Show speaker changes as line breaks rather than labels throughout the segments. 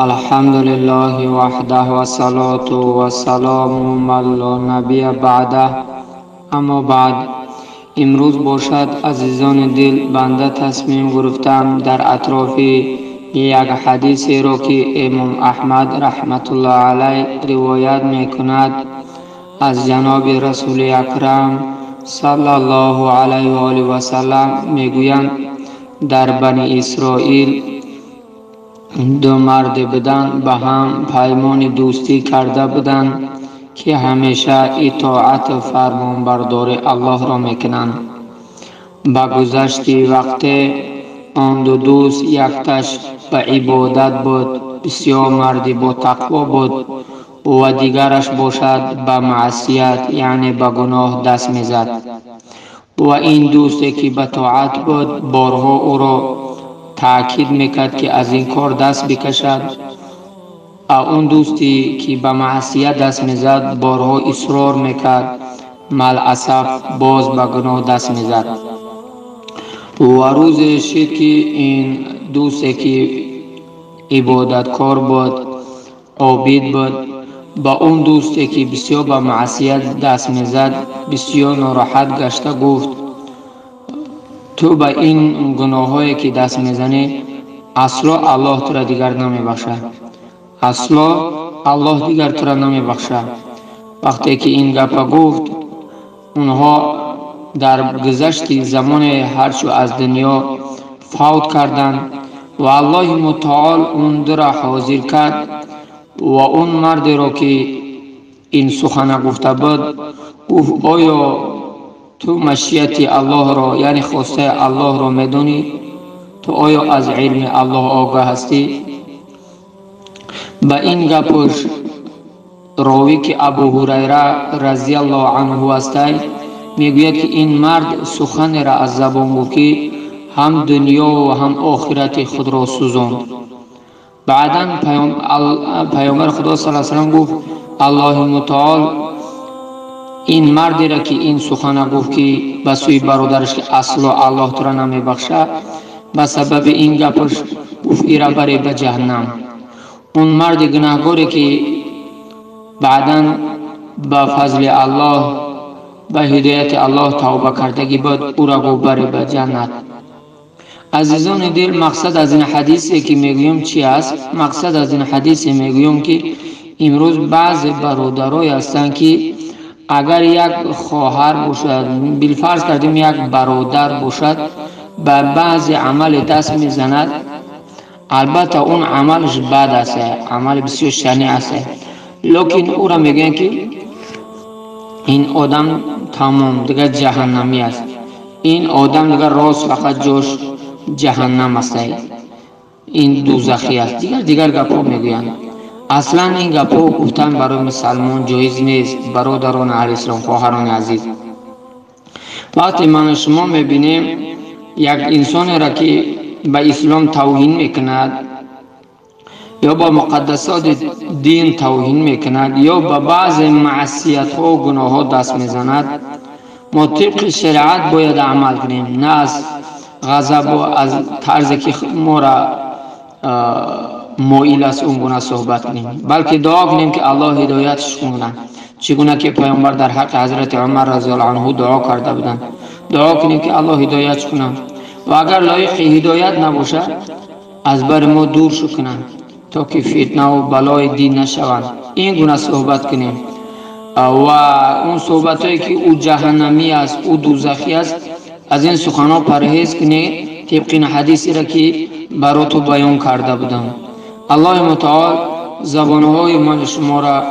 الحمد لله وحده والصلاة والسلام من لا نبی بعده. اما بعد، امروز باشد عزیزان دل، بنده تصمیم گرفتم در اطراف یک حدیثی را که امام احمد رحمت الله علیه روایت میکند از جناب رسول اکرم صلی الله علیه و آله و سلم میگویند در بنی اسرائیل دو مرد بودند، به هم پیمان دوستی کرده بودند که همیشه اطاعت و فرمانبرداری الله را میکنند. با گذشت وقت آن دو دوست یکتش به عبادت بود، بسیار مردی با تقوا بود، و دیگرش باشد به معصیت، یعنی به گناه دست میزد. و این دوستی که به طاعت بود بارها او را تأکید میکرد که از این کار دست بکشد. اون دوستی که به معصیت دست میزد بارها اصرار میکرد، مالاسف باز به گناه دست میزد. و روز شد که این دوستی که عبادتکار بود، عابد بود، با اون دوستی که بسیار به معصیت دست میزد بسیار ناراحت گشته گفت تو به این گناهایی که دست میزنی اصلا الله تو را دیگر نمیبخشد، اصلا الله دیگر تو را نمیبخشد. وقتی که این گپ گفت، اونها در گذشت زمان هرچو از دنیا فوت کردند و الله متعال اون را حاضر کرد و اون مرد را که این سخن گفته بود گفت آیا تو مشیت الله را، یعنی خواسته الله را میدونی؟ تو آیا از علم الله آگاه هستی؟ با این گپش راوی که ابو هریره رضی الله عنه است میگوید که این مرد سخن را از زبان گفت که هم دنیا و هم آخرت خود را سوزاند. بعدا پیامبر خدا صلی الله علیه و سلم گفت الله متعال این مردی را که این سخن گفت که به سوی برادرش که اصلا الله تو را نمیبخشد، به سبب این گپش گفت ایرا بری به جهنم. اون مرد گناهگاری که بعدا به فضل الله، به هدایت الله توبه کردگی بود، او را گفت بری به جنت. عزیزان دل، مقصد از این حدیثی که میگویم چی است؟ مقصد از این حدیث میگویم که امروز بعض برادرای هستند که اگر یک خواهر باشد، بالفرض کردیم یک برادر باشد، به بعض عمل دست میزند، البته اون عملش بد است، عمل بسیار شنیع است، لیکن او را میگن که این آدم تمام دیگه جهنمی است، این آدم دیگه راست فقط جاش جهنم است، این دوزخی است، دیگر گپا میگویند. اصلا این گپا گفتن برای مسلمان جایز نیست. برادران اهل اسلام، خواهران عزیز، وقتی من و شما میبینیم یک انسانی را که به اسلام توهین میکند یا با مقدسات دین توهین میکند یا به بعض معصیت ها و گناه ها دست میزند، ما طبق شریعت باید عمل کنیم، نه از غضب و از طرز که ما را مایل است اون گونه صحبت کنیم، بلکه دعا کنیم که الله هدایتش کند. چگونه که پیامبر در حق حضرت عمر رضی الله عنه دعا کرده بودند، دعا کنیم که الله هدایتش کند و اگر لایق هدایت نباشد از بر ما دور شو کنند تا که فتنه و بلای دین نشوند. این گونه صحبت کنیم و اون صحبت هایی که او جهنمی است، او دوزخی است، از این سخنها پرهیز کنی طبق این حدیثی را که برای تو بیان کرده بودم. الله متعال زبانهای من شما را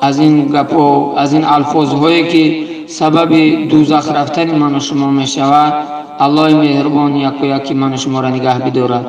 از این گپ و از این الفاظ هایی که سبب دوزخ رفتن من و شما می شود، الله مهربان یک و یکی من و شما را نگه بدارد.